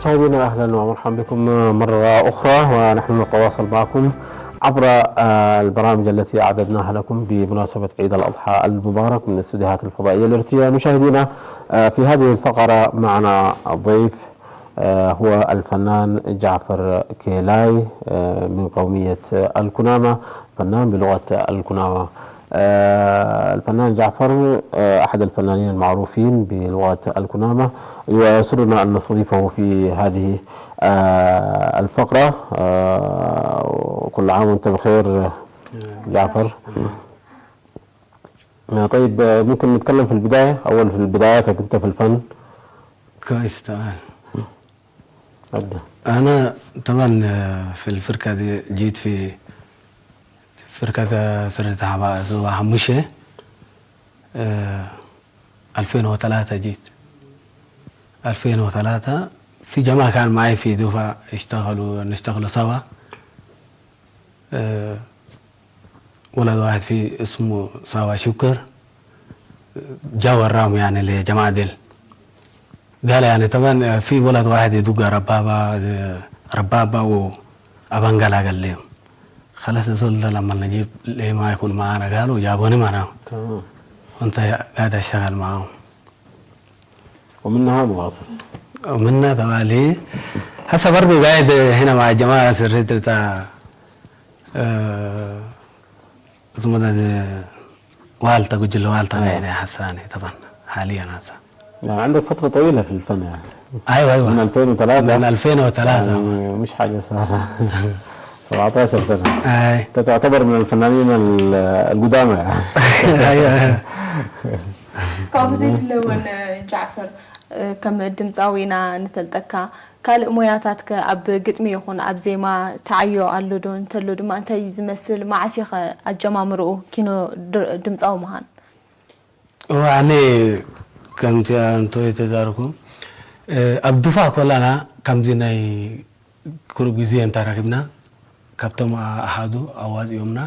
مشاهدينا اهلا ومرحبا بكم مره اخرى، ونحن نتواصل معكم عبر البرامج التي اعددناها لكم بمناسبه عيد الاضحى المبارك من الاستديوهات الفضائيه الارتيا. مشاهدينا، في هذه الفقره معنا ضيف هو الفنان جعفر كيلاي من قوميه الكنامه، فنان بلغه الكنامه. الفنان جعفر احد الفنانين المعروفين بلغه الكنامه، ويسرنا ان نستضيفه في هذه الفقره. وكل عام وانت بخير جعفر. طيب، ممكن نتكلم في البدايه، اول في بداياتك انت في الفن؟ كويس، تمام. ابدا. أنا طبعا في الفرقة دي جيت في فرقة سرة حموشة 2003، جيت 2003. في جماعة كان معي في دفعة اشتغلوا، نشتغلوا سوا. ولد واحد في اسمه سوا شكر جا وراهم يعني لجماعة ديل، قال يعني طبعا في ولد واحد يدق ربابة ربابة وأبنجلا. قال لهم خلاص الزول ده لما نجيب ليه ما يكون معانا؟ قالوا جابوني معاهم. وانت قاعد اشتغل معاهم. ومنها مواصل. ومنها توالي هسه برضه قاعد هنا مع الجماعة سريت بتاع اسمه ده والتا قجل والتا. يعني حساني طبعا حاليا هسه. يعني عندك فترة طويلة في الفن يعني. ايوه. من 2003. من 2003. يعني مش حاجة سهلة، 17 سنة. اي. انت تعتبر من الفنانين القدامى يعني. ايوه. ካብኡ ዘይፍለወን ጃዕፈር፣ ከም ድምፃዊ ኢና ንፈልጠካ። ካልእ ሞያታት ከ ኣብ ግጥሚ ይኹን ኣብ ዜማ ተዓዮ ኣሎ ዶ? እንተሎ ድማ እንታይ እዩ ዝመስል? መዓስ ኸ ኣጀማምርኡ ኪኖ ድምፃዊ ምዃን? ኣነ ከምቲ እንቶ የተዛርኩ ኣብ ድፋ ኮላና ከምዚ ናይ ኩሉ ግዜ እንተረኪብና ካብቶም ኣሓዱ ኣዋፂኦምና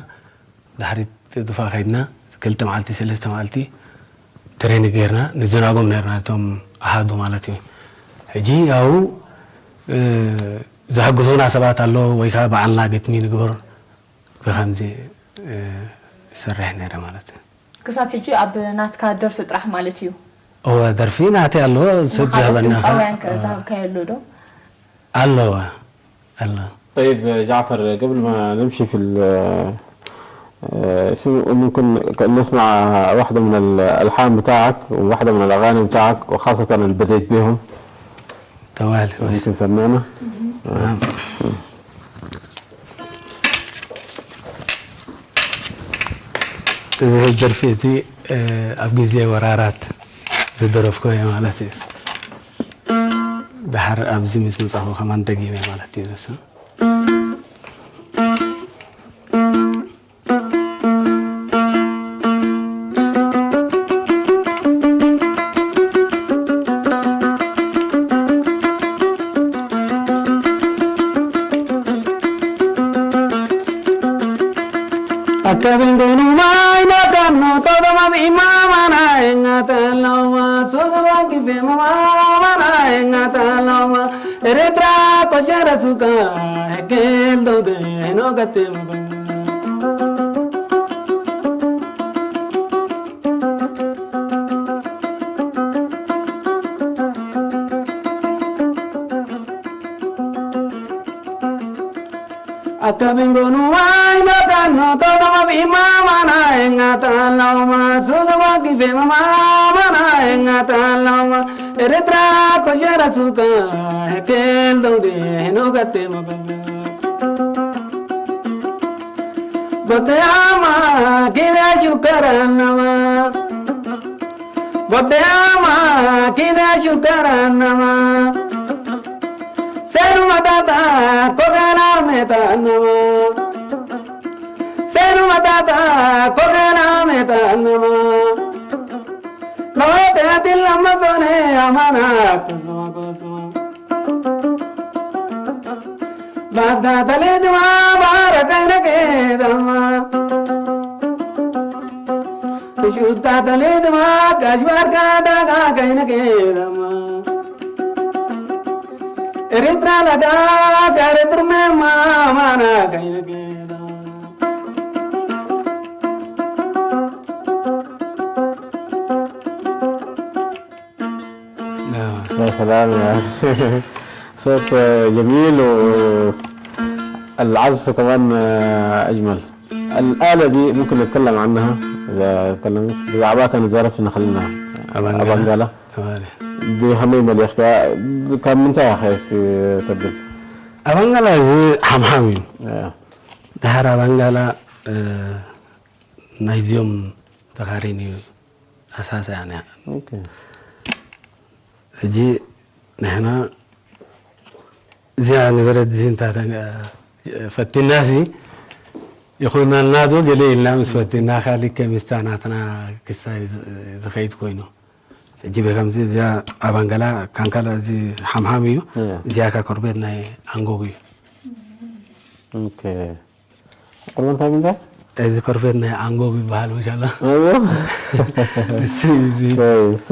ድሕሪት ድፋ ከይድና 2 መዓልቲ 3 መዓልቲ training ጌርና ንዘናጎም ነርና እቶም ኣሃዱ ማለት እዩ። ሕጂ ያው ዝሕግዙና ሰባት ኣሎ ወይ ከዓ በዓልና ግጥሚ ንግበር፣ ብከምዚ ይሰርሕ ነይረ ማለት እዩ። ክሳብ ሕጂ ኣብ ናትካ ደርፊ ጥራሕ ማለት እዩ? እወ፣ ደርፊ ናተይ ኣሎ፣ ሰብ ካልኦት ዝህበና። ድምፃውያን ከ ዝሃብካዮ ኣሎ ዶ? ኣለዋ፣ ኣሎ። طيب جعفر، قبل ما نمشي في شو ممكن نسمع واحدة من الألحان بتاعك وواحدة من الأغاني بتاعك، وخاصة اللي بديت بيهم؟ ተዋል። ممكن تسمعنا؟ نعم. እዚ ደርፊ እዚ ኣብ ግዜ ወራራት ዝደረፍኮ እየ ማለት እዩ። ድሓር ኣብዚ ምስ መፃኹ ከማን ደጊመ ማለት እዩ ንሱ። إريترا لدا دار درمي ما مانا كيدا. يا سلام يا صوت جميل والعزف كمان أجمل. الآلة دي ممكن نتكلم عنها إذا تكلمت بزعباء كان زارت نخلنا أبانجالا بهمي مليخ كان منتهى خيست تبدل أبانجالا زي حمحامي دهر أبانجالا نايزيوم تخاريني أساسا يعني. أوكي. ሕጂ ንሕና እዚኣ ንብረት እዚ ፈቲና ሲ ይኹነልና ዶ ገለ ኢልና ምስ ፈቲና ካሊእ ከሚስታ ናትና ክሳይ ዝኸይድ ኮይኑ ሕጂ ብከምዚ እዚኣ ኣባንገላ ካንካላ እዚ ሓምሓም እዩ፣ እዚኣ ካ ኮርቤት ናይ ኣንጎግ እዩ። okay ቁርበ እንታይ ምንታይ እዚ ኮርቤት ናይ ኣንጎግ ይበሃል ማሻላ። ايوه እሱ እዚ كويس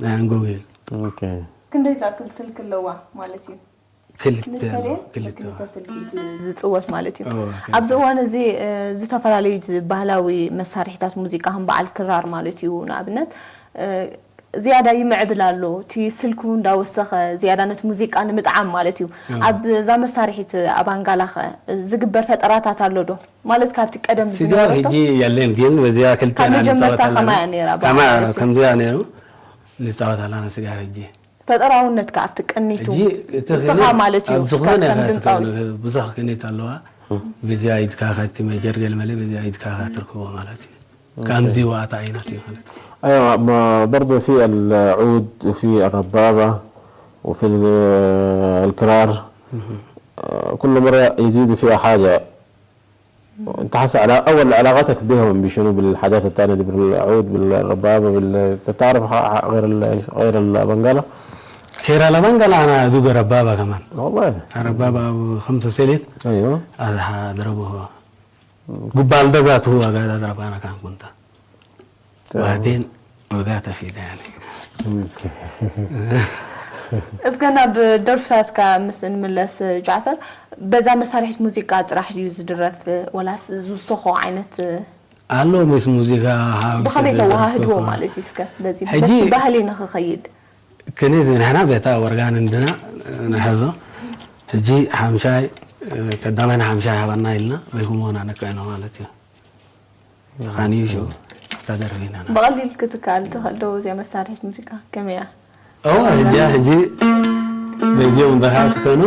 ናይ ኣንጎግ እዩ። okay ክንደይ ዝኣክል ስልኪ ኣለዋ ማለት እዩ? ክልተ። ክልተ ስልኪ ዝፅወት ማለት እዩ። ኣብዚ እዋን እዚ ዝተፈላለዩ ባህላዊ መሳርሒታት ሙዚቃ ከም በዓል ክራር ማለት እዩ ንኣብነት ዝያዳ ይምዕብል ኣሎ፣ እቲ ስልኩ እንዳወሰኸ ዝያዳ ነቲ ሙዚቃ ንምጥዓም ማለት እዩ። ኣብዛ መሳርሒት ኣባንጋላ ኸ ዝግበር ፈጠራታት ኣሎ ዶ ማለት ካብቲ ቀደም ስጋብ ሕጂ የለን፣ ግን በዚያ ክልተ ካብ መጀመርታ ከማያ ነይራ? ከማ ከምዚያ ነይሩ ንፃወት ኣለና ስጋብ ሕጂ። ፈጠራውነት ከዓ ኣብቲ ቅኒቱ ሕጂ ንስኻ ማለት እዩ ኣብ ዝኾነ ከም ድምፃዊ ብዙሕ ቅኒት ኣለዋ፣ በዚያ ኢድካ ከቲ major ገለመለ በዚያ ኢድካ ትርክቦ ማለት እዩ፣ ከምዚ ዋእታ ዓይነት እዩ ማለት እዩ። ايوه ما برضه في العود وفي الربابة وفي الكرار، كل مرة يزيدوا فيها حاجة. انت حاسس على اول علاقتك بهم بشنو بالحاجات الثانية دي، بالعود بالربابة تعرف غير غير البنغالة؟ غير البنغالة انا ادوق ربابة كمان. والله ربابة 5 سلك. ايوه هذا اضربه هو قبال ده ذاته هو قاعد اضرب، انا كان كنت بعدين وقعت في ده يعني. እስከ ናብ ደርፍታትካ ምስ እንምለስ ጃዕፈር፣ በዛ መሳርሒት ሙዚቃ ጥራሕ ድዩ ዝድረፍ ወላስ ዝውስኾ ዓይነት ኣሎ ምስ ሙዚቃ? ብኸመይ ተዋሃህድዎ ማለት እዩ እስከ በዚ ሕጂ በቲ ባህሊ ንክኸይድ? ቅኒት ንሕና ቤታ ወርጋን እንድና ንሕዞ፣ ሕጂ ሓምሻይ ቀዳማይና ሓምሻይ ሃበና ኢልና በይኩሞና ነቅዕኖ ማለት እዩ፣ ካንዩ ሹ ኣብታ ደርፊ ኢና። ብቐሊል ክትከኣል ትኽእል ዶ እዚኣ መሳርሒት ሙዚቃ ከመይ እያ? እዋ ሕጂ ሕጂ በዚኦም በኻት ኮኑ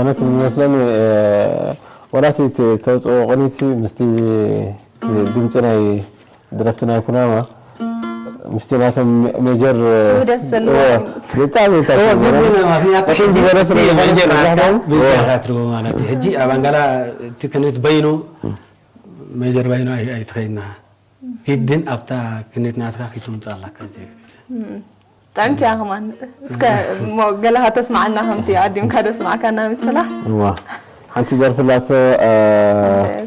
ኣነ ዝመስለኒ ወላቲ ተውፅኦ ቅኒት ምስቲ ድምፂ ናይ ድረፍቲ ናይ ኩናማ ምስቲ ናቶም major ውህደት ዘለዎ ብጣዕሚ ትርጎ ማለት እዩ። ሕጂ ኣብ ኣንጋላ እቲ ቅኒት በይኑ major በይኑ ኣይትኸይድና፣ ግድን ኣብታ ቅኒት ናትካ ክተምፅእ ኣለካ። ጥዕምቲ እያ ከማን። እስከ እሞ ገለኻ ተስማዓና ከምቲ ኣዲምካ ደስማዕካና ምስላሕ። እዋ ሓንቲ ደርፊ ላቶ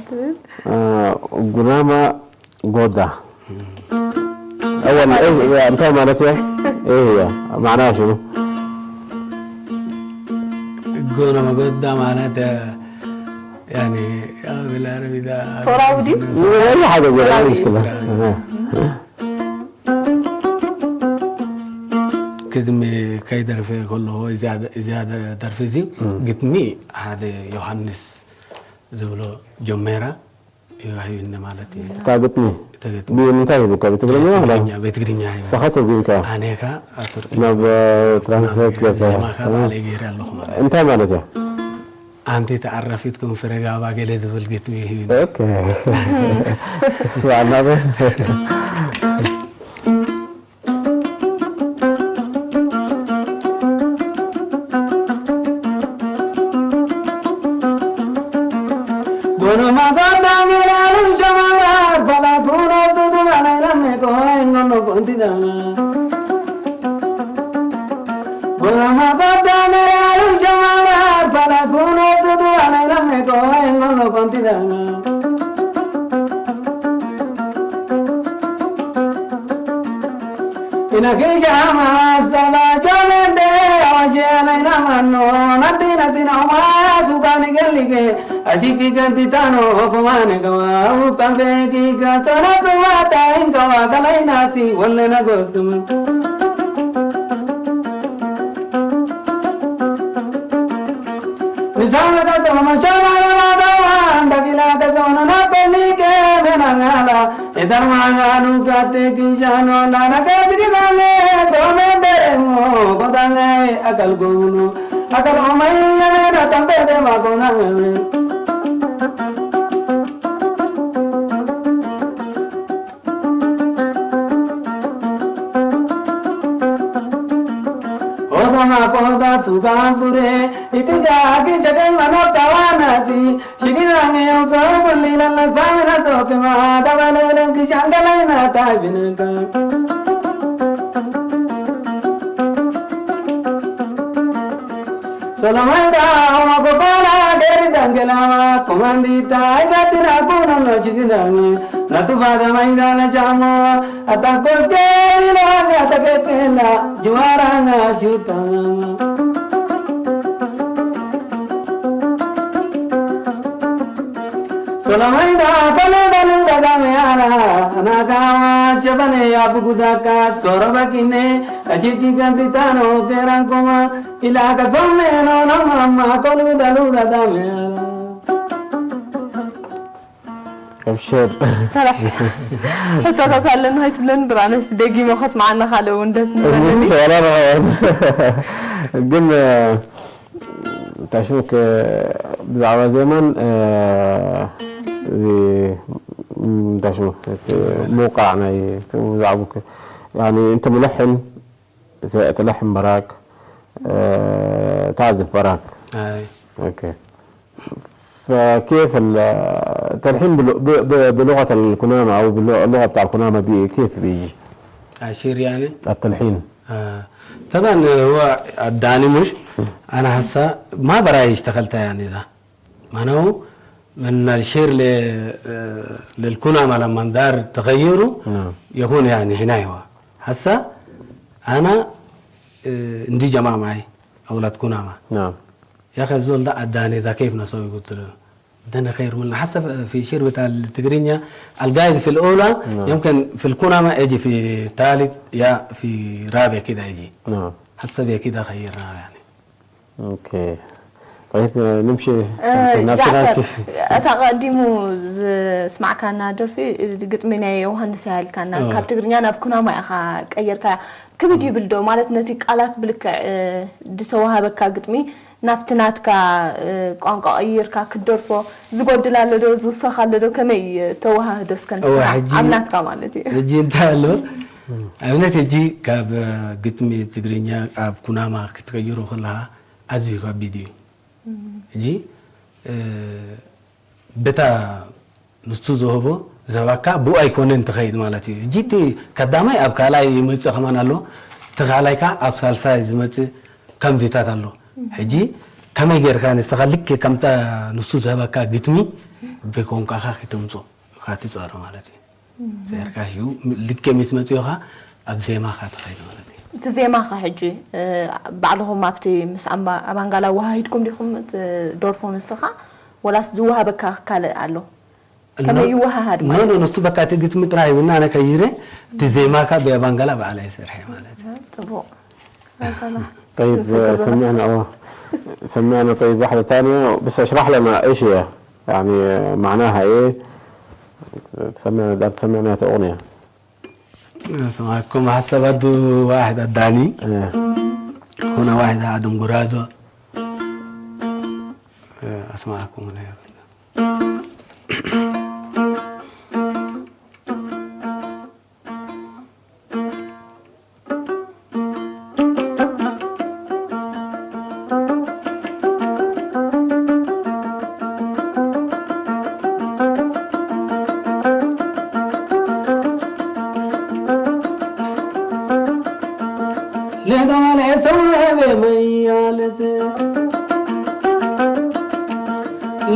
ትብል ጉናማ ጎዳ اول إيه انت مالتي ايه هي معناها شنو؟ ጎና መጎዳ ማለት يعني بالعربي ده ፍቅራዊ ድዩ? اي حاجه قول اي مشكله. ቅድሚ ከይደርፊ ከለኹ እዚኣ ደርፊ እዚ ግጥሚ ሓደ ዮሃንስ ዝብሎ ጀሜራ ሂብኒ ማለት እዩ። እታ ግጥሚ ብምንታይ ሂቡካ? ብትግርኛ ወላ በትግርኛ። ንስኻ ተርጉምካ? ኣነ ካ ናብ translate ዜማ ካ ባዕለይ ገይረ ኣለኹ ማለት። እንታይ ማለት እያ? ኣንቲ ተዓረፊትኩም ፍረጋባ ገለ ዝብል ግጥሚ ሂብኒ። okay ስማዕና። ابشر ሰራሕ ሕቶታት ኣለና ኣይትብለን ብራነስ ደጊሞ ከስማዓና ካልእ እውን ደስ ምበለኒ። ግን ታሽሙክ ብዛዕባ ዜማን ታሽሙ موقع ናይ ብዛዕባ يعني انت ملحن، تلحن براك، تعزف براك. اي. اوكي، فكيف التلحين بلغة الكنامة أو باللغة بتاع الكنامة بي كيف بيجي؟ عشير يعني؟ التلحين. طبعا هو اداني مش انا هسه ما براي اشتغلت يعني ده معناه من الشير للكنامة لما دار تغيره. يكون يعني هنا هو هسه انا عندي جماعة معي اولاد كنامة. يا اخي الزول ده اداني ده كيف نسوي؟ قلت له ده خير ولا حسب في شير بتاع التجرينيا القايد في الاولى. يمكن في الكنامة يجي في ثالث يا في رابع كده يجي. حسب كده خيرنا يعني. اوكي طيب نمشي. ጃዕፈር እታ ቀዲሙ ዝስማዕካና ደርፊ ግጥሚ ናይ ዮሃንስ ያልካና ካብ ትግርኛ ናብ ኩናማ ኢኻ ቀየርካ። ክብድ ይብል ዶ ማለት ነቲ ቃላት ብልክዕ ዝተዋሃበካ ግጥሚ ናብቲ ናትካ ቋንቋ ቀይርካ ክትደርፎ ዝጎድል ኣሎ ዶ ዝውሰኽ ኣሎ ዶ? ከመይ ተዋሃህዶ እስከ ንስኻ ኣብ ናትካ ማለት እዩ? ሕጂ እንታይ ኣሎ ኣብነት ሕጂ ካብ ግጥሚ ትግርኛ ኣብ ኩናማ ክትቀይሮ ከለካ ኣዝዩ ከቢድ እዩ። ሕጂ በታ ንሱ ዝህቦ ዝህበካ ብኡ ኣይኮነን ትኸይድ ማለት እዩ። ሕጂ እቲ ቀዳማይ ኣብ ካልኣይ ይመፅእ ከማን ኣሎ፣ እቲ ካልኣይ ከዓ ኣብ ሳልሳይ ዝመፅእ ከምዚታት ኣሎ። ሕጂ ከመይ ጌርካ ንስኻ ልክ ከምታ ንሱ ዝህበካ ግጥሚ ብቋንቋኻ ክትምፆ ኢኻ ትፀሮ ማለት እዩ። ዘርካ ሽኡ ልክ ምስ መፅኡኻ ኣብ ዜማኻ ትኸይድ ማለት እዩ። እቲ ዜማኻ ሕጂ ባዕልኹም ኣብቲ ምስ ኣባንጋላ ወሃሂድኩም ዲኹም ደርፎ ንስኻ ወላስ ዝወሃበካ ካልእ ኣሎ? ከመይ ይወሃሃድ ማለት? No, ንሱ በቃ እቲ ግጥሚ ጥራይ ይብና ኣነ ቀይረ እቲ ዜማካ ብኣባንጋላ ባዕላ ይሰርሐ ማለት እዩ። ፅቡቅ። طيب سمعنا طيب واحدة ثانية بس اشرح لنا ايش هي يعني معناها ايه. تسمعنا تسمعنا اغنية. اسمعكم حسب برضو واحد اداني. هنا واحد ادم جرادو اسمعكم هنا. بميالس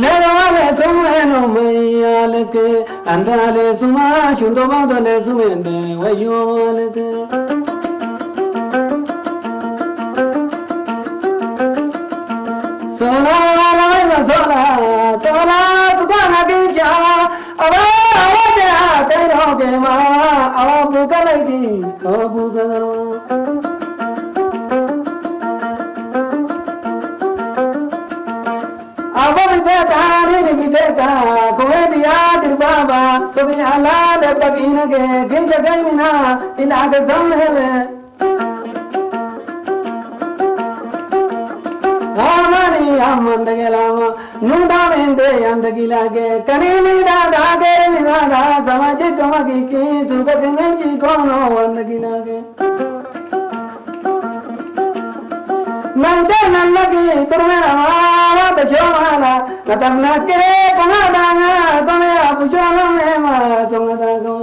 لروالي سمينو ميالس أندالي سما شندو بادولي سمين ويوالس سولا سولا سولا سبحانه بيجا أبا أبا تيرو كما أبو كلايكي أبو كدروا أبو بيتا نيني بيتا كويديا دربابا سبي على لبكينك كيش كيمنا إلى كسمه ಆಮನಿ ಅಮ್ಮಂದಗೆಲಾಮ ನುಡಾವೆಂದೆ ಅಂದಗಿಲಾಗೆ ಕನಿಲಿ ದಾದಾ ಕೇಳಿ ದಾದಾ ಸಮಾಜ ಕಮಗಿಕ್ಕಿ ಸುಗತಿ ಮೆಂಜಿ ಕೋನೋ ಅಂದಗಿಲಾಗೆ ನೈದೆ ನಲ್ಲಗಿ ತುರ್ಮೆರವಾದ ಶೋಮಾಲ ನತನ್ನಕ್ಕೆ ಕುಮದಾನ ಕೊನೆಯ ಪುಷೋನ ಮೇಮ ಸುಮದಾಗೋ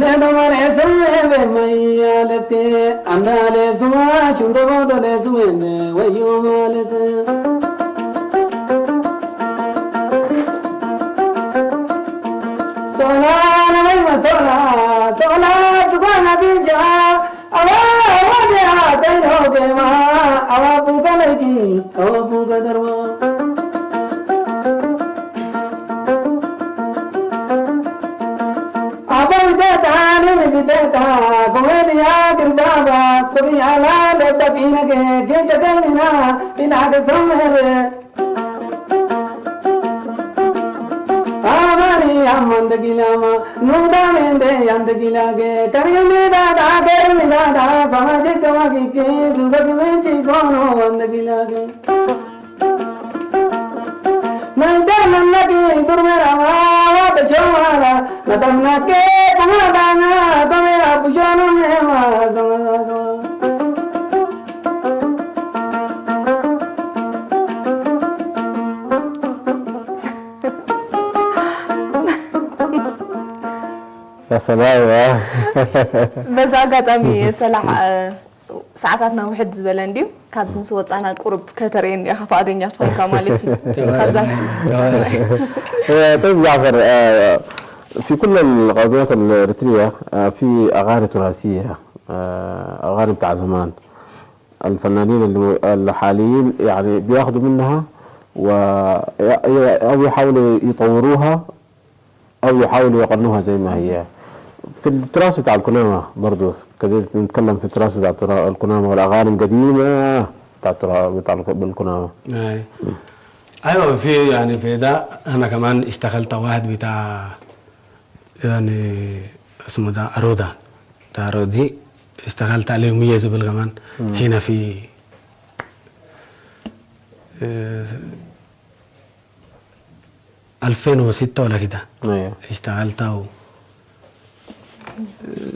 لدمر سمي بميا لسكي أنا لسما شندبو لسمين ويوم لس سولا نمي سولا سولا سبحان بيجا أوا أوا جا تيرو كما أوا بوكلكي أوا بوكدروا يا سلام. በዛ ኣጋጣሚ ሰላሕ ሰዓታትና ውሕድ ዝበለ እንድዩ ካብዚ ምስ ወፃና ቁርብ ከተርእየኒ ኢኻ ፈቃደኛ ትኮንካ ማለት እዩ ካብዛ طيب جعفر، في كل القضيات الاريتريه في اغاني تراثيه، اغاني بتاع زمان الفنانين الحاليين يعني بياخدوا منها و او يحاولوا يطوروها او يحاولوا يقنوها زي ما هي. في التراث بتاع الكنامه برضو كده نتكلم في التراث بتاع الكنامه والاغاني القديمه بتاع بتاع الكنامه. ايوه في يعني في ده انا كمان اشتغلت واحد بتاع يعني اسمه ده ارودا بتاع ارودي اشتغلت عليه ميزه كمان هنا في 2006 ولا كده. ايوه اشتغلت و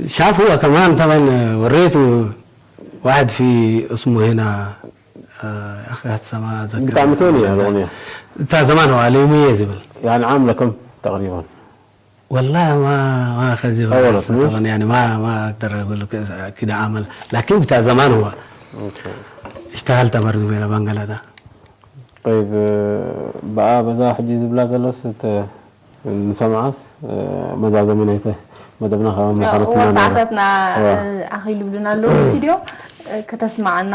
شاف هو كمان طبعا وريته واحد في اسمه هنا اخي هسه ما اتذكر بتاع 200 الاغنيه بتاع زمان هو عليه 100 زبل يعني عامله كم تقريبا؟ والله ما اخذ أول زبل طبعا يعني ما اقدر اقول لك كده عمل، لكن بتاع زمان هو okay. اشتغلت برضه بين بنغلا ده. طيب بقى በዛ ሕጂ ዝብላ ዘሎስ ንሰምዓስ መዛዘሚ ናይተ መደብና እዋ ሰዓታትና ኣኺሉ ይብሉና ኣለዉ ስቱድዮ ከተስማዓና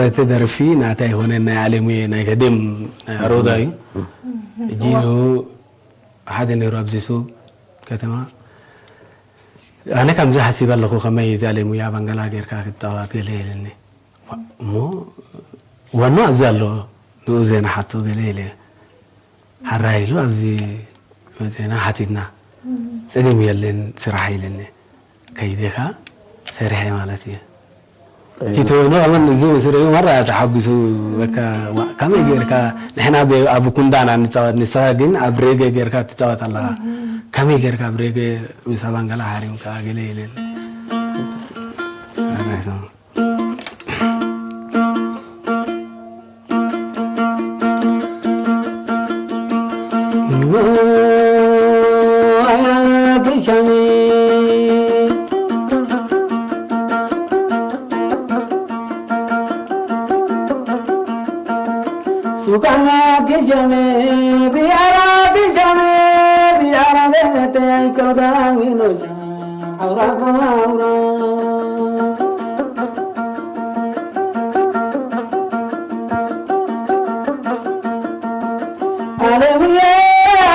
እቲ ደርፊ ናታይ ይኮነ ናይ ዓለሙየ ናይ ቀደም ናይ ኣሮዳ እዩ ሕጂ ሓደ ነይሩ ኣብዚ ሱብ ከተማ ኣነ ከምዚ ሓሲበ ኣለኹ ከመይ እዚ ዓለሙያ ባንገላ ጌርካ ክትፃወት ገለ ኢለኒ እሞ ዋና ኣብዚ ኣሎ ንኡ ዜና ሓቶ ገለ ኢለ ሓራይ ኢሉ ኣብዚ መፅና ሓቲትና ፀገም የለን ስራሕ ኢለኒ ከይደካ ሰሪሐ ማለት እዩ እቲ ተወይኑ ከመን እዚ ምስ ርእዩ መራ ተሓጒሱ በቃ ከመይ ጌርካ ንሕና ኣብ ኩንዳና ንፃወት ንስኻ ግን ኣብ ሬጌ ጌርካ ትፃወት ኣለኻ ከመይ ጌርካ ኣብ ሬጌ ምስ ኣባንገላ ሓሪምካ ገለ ኢለኒ Tukanga kishame biara kishame biara dete ay kaudangi no sha aura aura Aleluya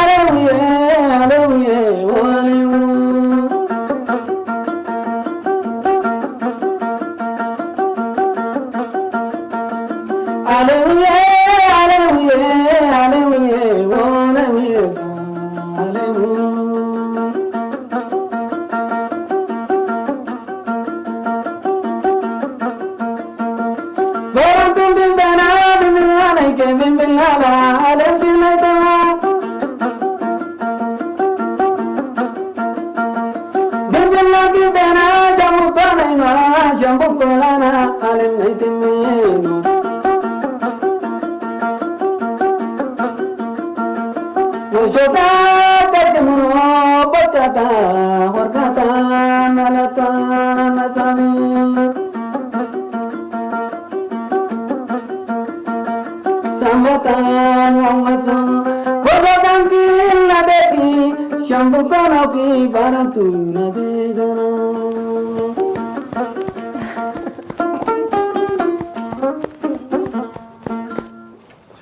aleluya aleluya aleluya Aleluya aleluya aleluya aleluya aleluya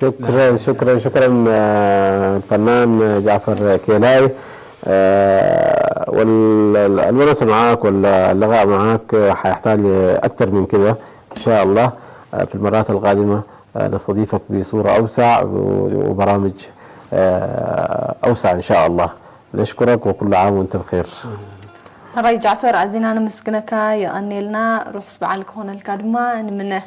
شكرا شكرا شكرا فنان جعفر كيلاي. والونسة معاك واللغاء معاك حيحتاج أكثر من كده إن شاء الله. في المرات القادمة نستضيفك بصورة أوسع وبرامج أوسع إن شاء الله. نشكرك وكل عام وأنت بخير. هراي جعفر أزينا نمسكنك يأنيلنا روح سبعالك هون الكادمة نمنه.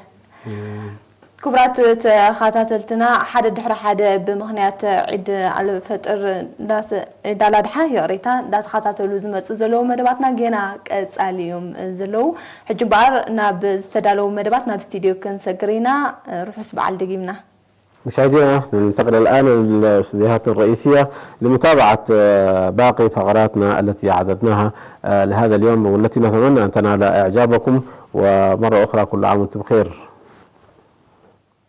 كبرات تخاتاتلتنا حدا دحر حدا بمخنيات عيد على فتر داس دالادحة يا داس خاتاتلو زمت زلو مدباتنا جينا كتساليوم زلو حج بار ناب استدالو مدباتنا باستديو كنسجرينا روح سبعة دقيمنا. مشاهدينا ننتقل الآن للاستديوهات الرئيسية لمتابعة باقي فقراتنا التي أعددناها لهذا اليوم والتي نتمنى أن تنال إعجابكم. ومرة أخرى كل عام وأنتم بخير.